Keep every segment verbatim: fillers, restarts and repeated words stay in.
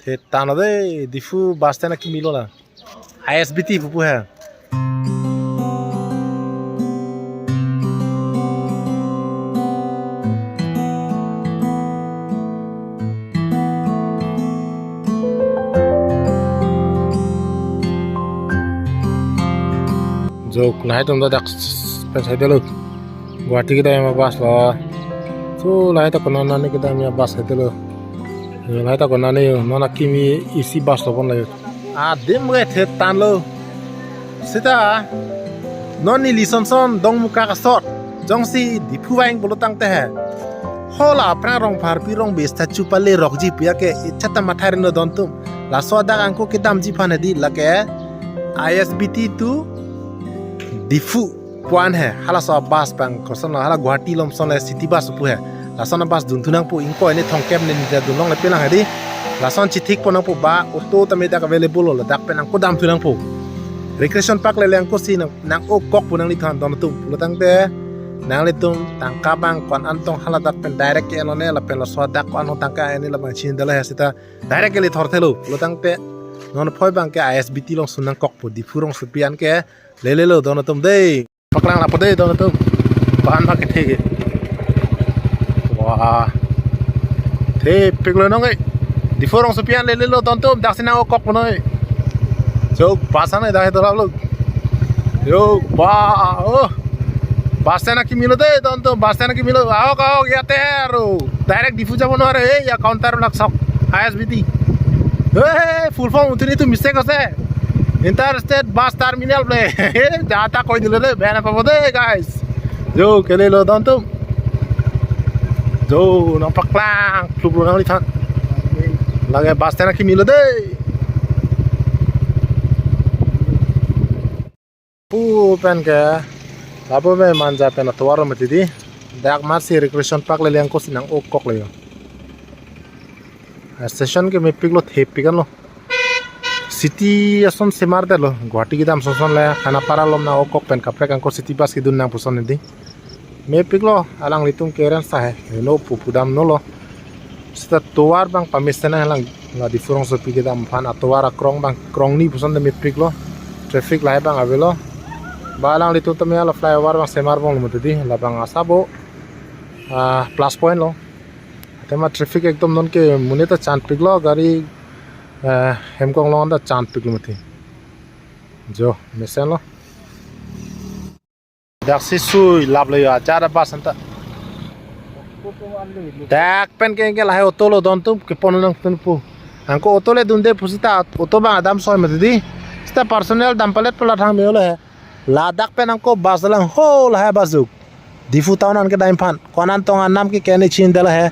Thetan lo dei, Diphu bus stand akimi lo la. I S B T pupu he. Jok, lahai atum ta dak pen saidelo. Guwahati kedam a-bus lo. So, lahai ta konat nani kedam a-bus saidelo. Lahai ta konat nani, non akimi isi bus lo pon lahai. Adim ke thetan lo. Seta, non neli sonson Dongmukak asot. Jongsi Diphu vang pulo tangte he. Hala aphrang Rongpharpi Rongbe statue pale rokji pu ya ke, echat ta mathari no don atum. Laso adak angko kedamji aphan hedi lake I S B T to Diphu pu-an he. Halaso bus abang koson lo, hala Guwahati along son le city bus pu he. Lason a-bus dun thu nangpo, ingkoi ne thomkep ne nita dun longle pelang hedi. Lason chithik pon nangpo ba auto tame dak available lo, ladak pen angko dam thu nangpo. Recreation Park le le angko si nang, nang-o kok pu nangliphan don atum. Pulo tangte nanglitum tangka abang ko-an tong hala dak pen direct ke-en lone, lapen laso adak ko-an tong tangka en-e labang chinidelo he seta direct ke le thorthelo. Pulo tangte non aphoi abang ke I S B T along sun nangkokpo, Diphu rongsopi an ke lelelo don atum dei. Paklang lapu dei don atum. Ban ma kethe ke. Wah. Thepik lo nonke. Diphu rongsopi an lelelo don atum, daksi nang-o kok ponoi. Jok, bus an dak he dolap lo. Yo, ba, oh. Bus stand akimi lo dei don atum, bus stand akimi lo. Ahok, ahok, ya tero. Direct Diphu jabo nore, eh, ya counter laksok. I S B T. Eh, full form untun itu mistake ase. Inter State Bus Terminal ple. Jata koi dilo dei, bena papo dei, guys. Yo, kelelo don atum. Yo, nangpaklang, kluk lo nangliphan. Lake bus stand akimi lo dei. Pu pen ke, lapu me Manja pen atovar lo mati dei. Dak amat si Recreation Park le le angko si nang-o kok le yo. Station ke mepik lo, thepik an lo. City ason semar det lo, Guwahati kedam sonson le, Khanapara along nang-o kok pen kaprek angko city bus kedun nangpuson hedi. Mepik lo, alanglitum ke ren sa he, no pu pudam no lo. Seta tovar abang pamesen nang lang, la Diphu rongsopi kedam aphan atovar akrong abang krongni puson de mepik lo. Traffic lahai abang avelo. Ba alanglitum tame hala flyover abang semar bom lo mati dei, labang asabo, ah, plus point lo. Athema traffic ekdom nonke monit ta chanpik lo, gari, eh, hemkong along ta chanpik lo mati. Jo, mesen lo. Daksi sui lap lo yo, ajat a-bus anta. Dak pen ke, ke lahai auto lo don atum, kepon nangtun pu. Angko auto le dunde pu seta, auto abang adam soi mati dei. Seta personal dam palet pala thang me lo he. Ladak pen angko bus lang ho lahai bus juk. Diphu town an kedam aphan. Ko-an tong anam ke kene chinidelo he.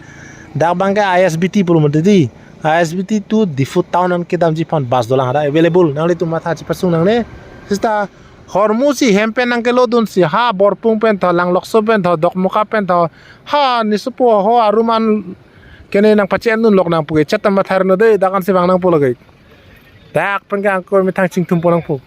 Dak abang ke I S B T pulo mati dei. I S B T to Diphu town an kedamji aphan bus dolang ada available. Nanglitum matha chepasung nangne. Seta hormu si hem pen nangkelodun si ha Borpung pen tho, Langlokso pen tho, Dokmoka pen tho. Ha nisopo ho arum an kene nangpachen dun lok nang pu ke chat ta mathar no dei, dak an si vang nangpo lake. Dak pen ke angko methang chingthum pon nangpo.